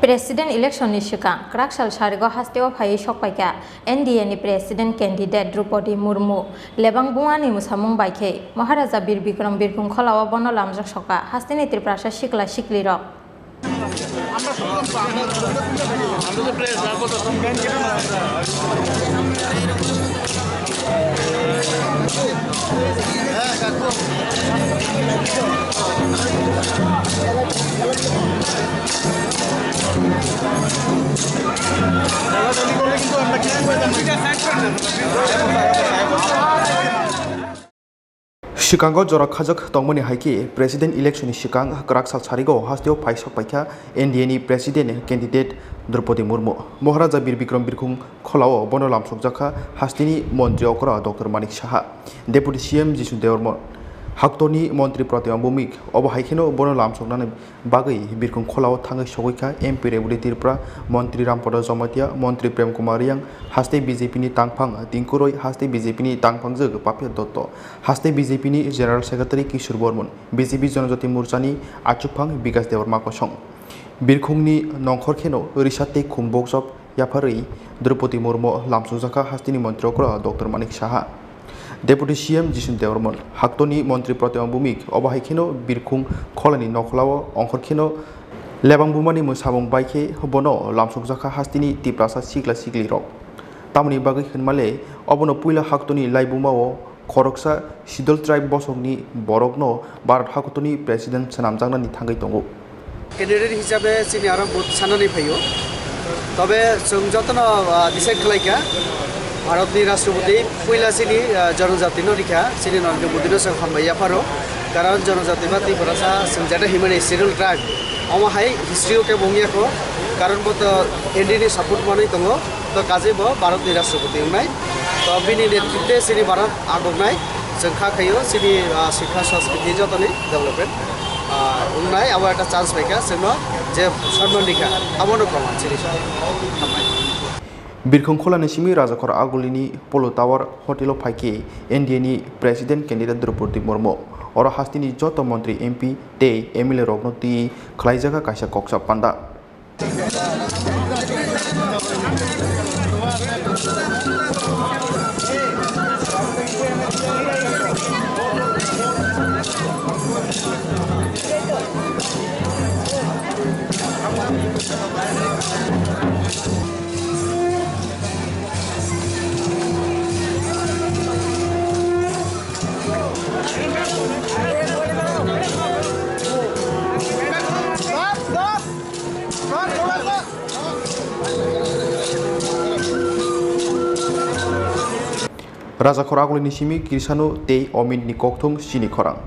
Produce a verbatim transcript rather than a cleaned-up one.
President election ni swkang kwrak sal sarigo hasteo phaiwi sokpaikha N D A ni President candidate Droupadi Murmu. Lebang bumani mwsamung bai khe Maharaja Bir Bikram Birkhung Kholao bono lamjak sokha hasteni Tiprasa sikla siklirok. Swkango jora khajak tongmani hai khe President election ni swkang kwrak sal sarigo hasteo phai sokpaikha N D A ni President candidate Droupadi Murmu. Maharaja Bir Bikram Birkhung Kholao bono lamsokjakha hasteni montri okra Doctor Manik Saha, Deputy C M Jisun Debbarma, haktorni montri Pradyumna Bhowmik, obo hai kheno bono lamsoknani bagwi Birkhung Kholao thangwi sogwikha M P Rebati Tripura, Montri Rampada Jamatia, Montri Prem Kumar Reang, haste B J P ni tangphang Tinku Roy, haste B J P ni tangphangjwk Papia Dotto, haste B J P ni General Secretary Kishore Bormon, B J P Janajati Morcha ni achukphang Bikash Debbarma kosong. Birkhung ni nongkhor kheno risa tei khum boksok yapharwi Droupadi Murmu lamsokjakha hasteni montri okra Doctor Manik Saha. Deputy C M Jisun Debbarma, haktorni montri Pradyumna Bhowmik, obo hai kheno Birkhung Kholani nokholao ongkhor kheno lebang bumani mwsamung bai khe bono lamsokjakha hasteni Tiprasa sikla siklirok. Tamoni bagwi hwnmale obono puila haktorni laibumao khoroksa Scheduled Tribe bosongni borokno Bharat haktorni President swnamjaknani thangwi tongo. Candidate hisabe chini aro vote sanani phaio. Tobe chwng jotono, ah, decide khlaikha, Bharatni Rashtrapati puila chini, ah, jonojatino rikha, chini Narendra Modino chwng hambai yapharo. Karon jonojati ba Tiprasa chwng jeta himani Scheduled Tribe. Omo hai history o kebo wngya kho. Karon bo to N D A ni support manwi tongo. To kajai bo Bharatni Rashtrapati wngnai. To bini netritwe chini Bharat agoknai. Chwng kha khaio chini, ah, sikha sanskriti jotoni development, ah, wngnai, abo ekta chance paikha chwngno je sonman rikha, abono koma chini hambai. Birkhung Kholani simi Rajakhor Agulini Polo Tower Hotel o phaikhe N D A ni President candidate Droupadi Murmu. Oro hasteni joto montri, M P tei M L A rokno twi khlaijak kaisa koksa panda. Rajakhor Agulini simi Kirsanu tei Omitni kokthum chini khorang.